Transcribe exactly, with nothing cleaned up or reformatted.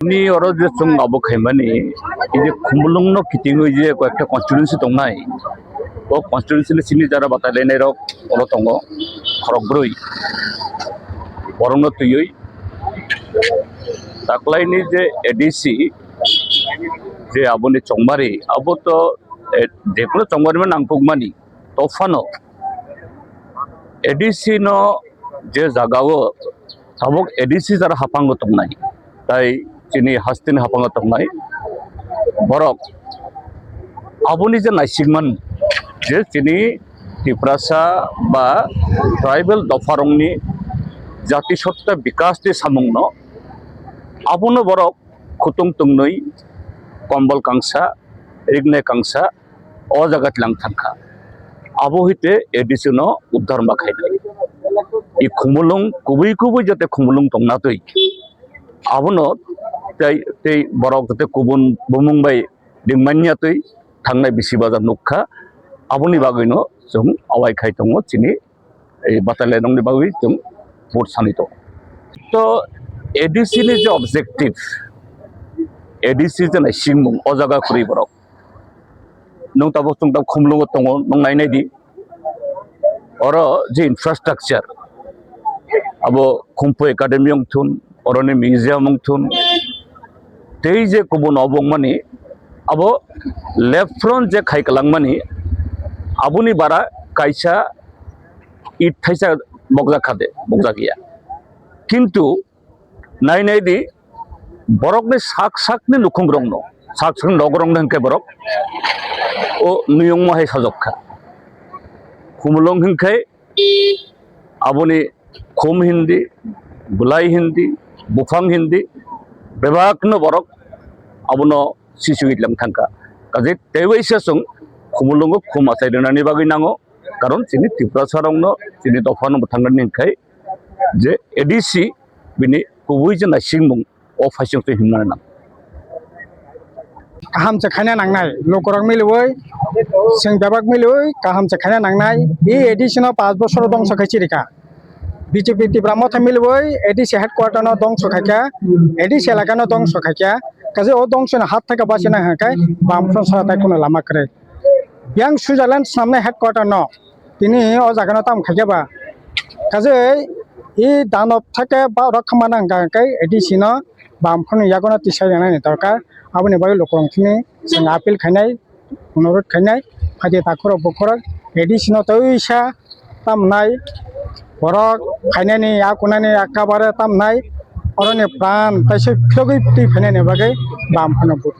Ni oro je chwng abo khaimani, ei je Khumulwng no kitingwi je koyekta constituency tongnai, o constituency ni sini jara batai lainai rok oro tongo, khorok brwi. Borokno twiwi taklaini je A D C, je aboni chongmari, abo to, eh, jephuru chongmari ma nangkukmani, tophano A D C no je jagao tabuk A D C jara haphango tongnai, tai chini hasteni haphango tongnai borok aboni je naisingman je chini Tiprasa ba tribal dopharokni jati sotta bikas ni samungno abono borok khutung tungnwi kombol kangsa, rignai kangsa, o jaga tlang thangkha. Abo hite A D C no uddhar ma khainai. I Khumulwng kubui kubui jate Khumulwng tongna twi. Abono tei, tei borok jate kubun bumung bai ringmanya twi thangnai bisi baja nukha. Aboni bagwino chwng awai khai tongo chini ei batalai nongni bagwi chwng vote sanwi tongo. To A D C ni je objective, A D C je naisingmung o jaga kwrwi borok. Nwng tabuk chwng tabuk Khumulwngo tongo, nwng nainai di. Oro je infrastructure, abo Khumpui Academy wng thun, oroni museum wng thun, tei je kubun obo wngmani, abo left front je khai kwlangmani, aboni bara kaisa it thaisa bokjak kha de, bokjak ya. Kintu nai nai di, borokni sak sakni nukhungrokno, sak sakni nogrokno hinkhe borok o nuyungma hai sajok kha. Khumulwng hinkhe aboni khum hindi, bwlai hindi, buphang hindi, bebakno borok abono sisugwi lang thangkha. Kaje teibaisa chwng Khumulwngo khum achai rwnani bagwi nango, karon chini Tiprasarokno chini dophano bwthangnani hinkhe je A D C bini kubui je naisingmung o phaising twi himnani nang. Kaham se khaina nangnai, lukurok miliwi, chwng bebak miliwi kaham se khaina nangnai. E A D C no panch bosor dongso khai chirika. B J P Tipra Motha miliwi A D C headquarter no dongso khaikha, A D C elaka no dongso khaikha. Kaje o dongso ni hat thaka bachina hwnkhe Bamfront sara tai kuno lama kwrwi. Biyang Switzerland swnamnai headquarter no tini o jaga no tamo khaikha ba. Kaje e danob thake ba rok khama nang hwnkhe A D C no Bamfront ni yago no tisai rwnani dorkar. Aboni bagwi lukurok chini chwng appeal khainai, onurot khainai, phaidi takhurok bukhurok A D C no tei sa tamnai, borok khainani, a kunani, a kabare tamnai, oroni pran taisa philogwi twi phainani bagwi Bamfront no vote.